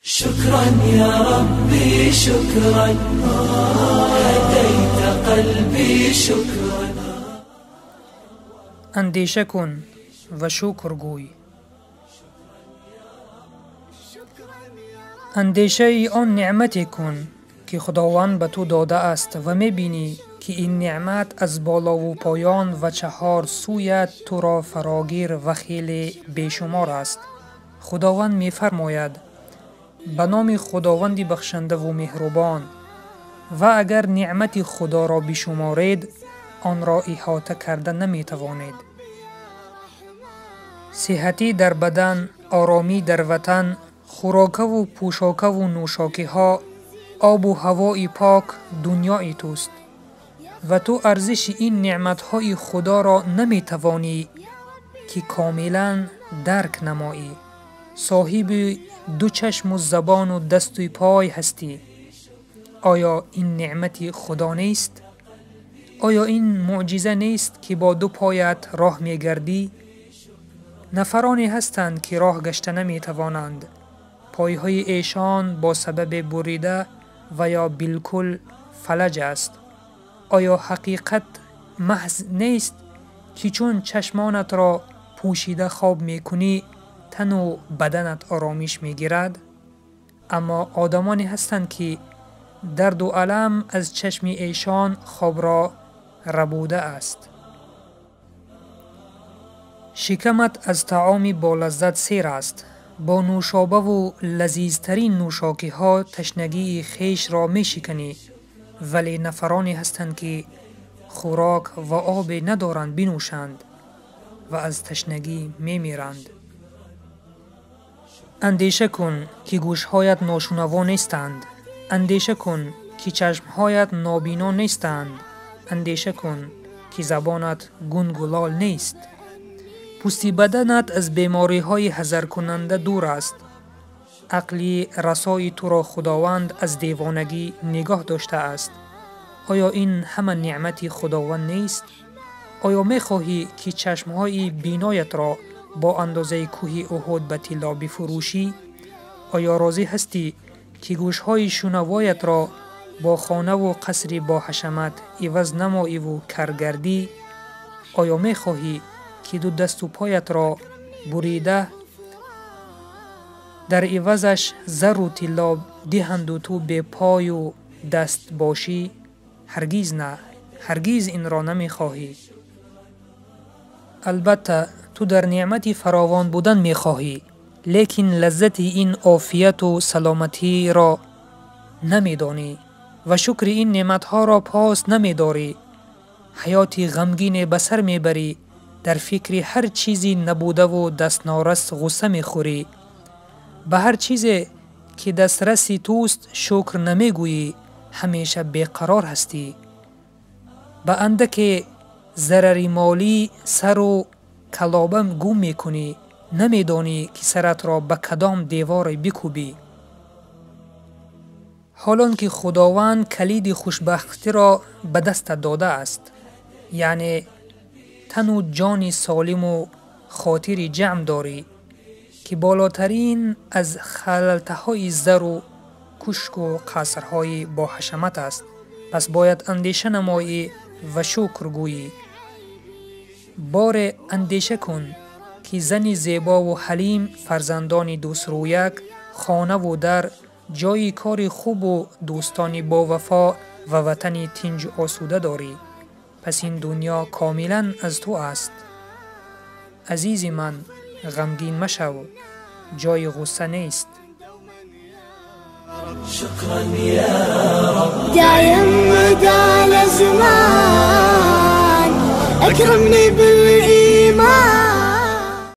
شكرا يا ربي شكرا هديت قلبي شكرا. Андеша кун ва шукр гӯй. Андешаи он неъмате кун, ки Худованд ба ту додааст ва мебинӣ, ки ин неъмат аз болову поён ва чаҳор сӯят туро фарогир ва хеле бешумор аст. Худованд мефармояд: ба номи Худованди бахшандаву меҳрубон. Ва агар неъмати Худоро бишуморед, онро иҳота карда наметавонед. Сиҳатӣ дар бадан, оромӣ дар ватан, хӯрокаву пӯшокаву нӯшокиҳо, обу ҳавои пок дунёи туст ва ту арзиши ин неъматҳои Худоро наметавонӣ, ки комилан дарк намоӣ. Соҳиби ду чашму забону дасту пой ҳастӣ. Оё ин неъмати Худо нест? Оё ин мӯъҷиза нест, ки бо ду поят роҳ мегардӣ? Нафароне ҳастанд, ки роҳ гашта наметавонанд. Пойҳои эшон бо сабаби бурида ва ё билкул фалаҷ аст. Оё ҳақиқат маҳз нест, ки чун чашмонатро пӯшида хоб мекунӣ, тану баданат оромиш мегирад? Аммо одамоне ҳастанд, ки дарду алам аз чашми эшон хобро рабуда аст. Шикамат аз таоми болаззат сер аст. Бо нӯшобаву лазизтарин нӯшокиҳо ташнагии хешро мешиканӣ, вале нафароне ҳастанд, ки хӯрок ва обе надоранд бинӯшанд ва аз ташнагӣ мемиранд. Андеша кун, ки гӯшҳоят ношунаво нестанд. Андеша кун, ки чашмҳоят нобино нестанд. Андеша кун, ки забонат гунгу лол нест. Пӯсти баданат аз бемориҳои ҳазаркунанда дур аст. Ақли расои туро Худованд аз девонагӣ нигоҳ доштааст. Оё ин ҳама неъмати Худованд нест? Оё мехоҳӣ, ки чашмҳои биноятро бо андозаи кӯҳи Уҳуд ба тилло бифурӯшӣ? Оё розӣ ҳастӣ, ки гӯшҳои шунавоятро бо хонаву қасри боҳашамат иваз намоиву каргардӣ? Оё мехоҳӣ, ки ду дасту поятро бурида дар ивазаш зару тилло диҳанду ту бепою даст бошӣ? Ҳаргиз на, ҳаргиз инро намехоҳӣ. Албатта, ту дар неъмати фаровон будан мехоҳӣ, лекин лаззати ин офияту саломатиро намедонӣ ва шукри ин неъматҳоро пос намедорӣ. Ҳаёти ғамгине ба сар мебарӣ, дар фикри ҳар чизи набудаву дастнорас ғусса мехӯрӣ. Ба ҳар чизе, ки дастраси туст, шукр намегӯӣ, ҳамеша беқарор ҳастӣ. Ба андаке зарари молӣ сару калоба гум мекунӣ, намедонӣ, ки саратро ба кадом деворе бикӯбӣ. Ҳолон ки Худованд калиди хушбахтиро ба дастат додааст, яъне тану ҷони солиму хотири ҷамъ дорӣ, ки болотарин аз халтаҳои зару кушку қасрҳои боҳашамат аст, пас бояд андеша намоӣ ва шукр гӯӣ. Боре андеша кун, ки зани зебову ҳалим, фарзандони дӯстрӯяк, хонаву дар, ҷойи кори хубу дӯстони бовафо ва ватани тинҷу осуда дорӣ. Пас ин дунё комилан аз ту аст. Азизи ман, ғамгин машав, ҷойи ғусса нест. شكرا يا رب. دايم مدى الأزمان أكرمني.